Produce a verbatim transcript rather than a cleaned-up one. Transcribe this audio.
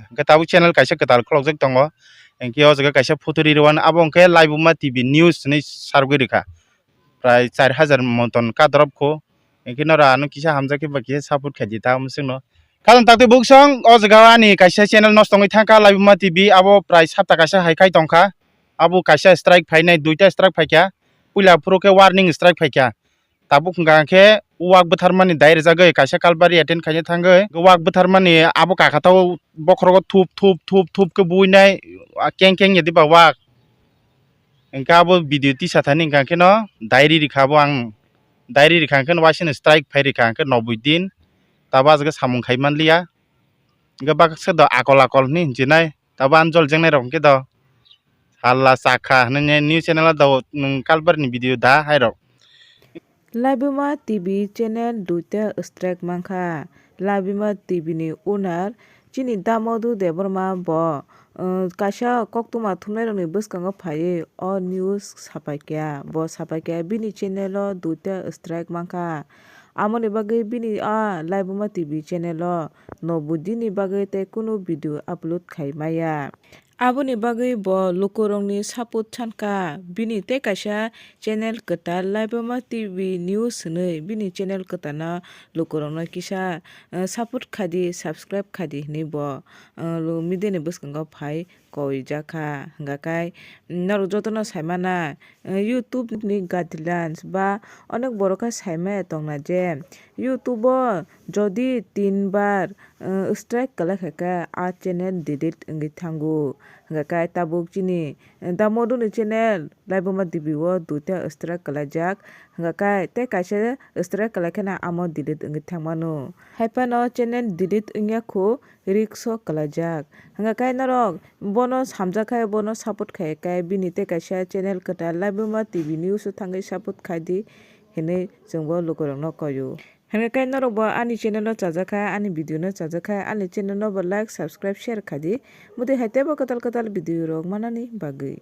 Hwnkhe tabuk channel kaisa kwtal khulokjak tongo. Hwnkhe o jaga kaisa photo ri rwani, abo hwnkhe Laibuma T V news hinwi sargwi rwkha. Prai char hajar moton kadrab kho. Hwnkhe norok ano kisa hamjak khe ba kisa support khaidi ta mwswkno. Khajang takti buksong o jaga ani kaisa channel nosto wngwi thangkha Laibuma T V, abo prai sapta kaisa hai khai tongkha. Abo kaisa strike phainai, duita strike phaikha. Puila phuru khe warning strike phaikha. Tabuk hwnkha khe wak bwtharmani dai rwjagwi kaisa kalbari attend khaina thangwi wak bwtharmani abo kakhatao bokhorogo thup thup thup thup khe buinai, a, keng keng ya diba wak. Hwnkhe abo video tisa thani hwnkha kheno diary rikha bo ang, diary rikha hwnkhe waisano strike phai rikha hwnkhe noboi din. Tabo aswk samung khai manliya. Hwnkhe baksa do akol akol hinwi hinjinai. Tabo ani jol jengnai rok hwnkhe do halla chakha hinwi new channel o do nwng kalbari ni video da hai rok. Laibuma T V channel duita strike mankha. Laibuma T V ni owner chini Damodu Debbarma bo, uh, kaisa koktwma thumnairokni bwskango phaiwi o news sapaikha. Bo sapaikha bini channel o duita strike mankha. Amoni bagwi bini a Laibuma T V channel o noboi din ni bagwi tei kunu video upload khai maya. Aboni bagwi bo lukurokni support sankha. Bini tei kaisa channel kwtal Laibuma T V News hinwi bini channel kwtalno lukurokno kisa, eh, support khaidi, subscribe khaidi hinwi bo, eh, lu-, media ni bwskango phai koijakha. Hwnkha khe norok jotono saimana, eh, YouTube ni guidelines ba onek borok khe saimaya tongna je YouTube o jodi tin bar, eh, strike kwlai kha khe a channel delete wngwi thango. Hwnkha khe tabuk chini, eh, Damodu ni channel Laibuma T V o duita strike kwlaijak. Hwnkha khe tei kaisa strike kwlai kheno amo delete wngwi thangmano. Haiphano channel delete wngya kho, risk o kwlaijak. Hwnkha khe norok bono samjak khe, bono support khai khe, bini tei kaisa channel kwtal Laibuma T V News o thangwi support khaidi hinwi chwngbo lukurokno koio. Hwnkha khe norokbo ani channel o chajak kha, ani video no chajak kha, ani channel no bo like, subscribe, share khaidi. Bwdwi hai teibo kwtal kwtal video rok manani bagwi.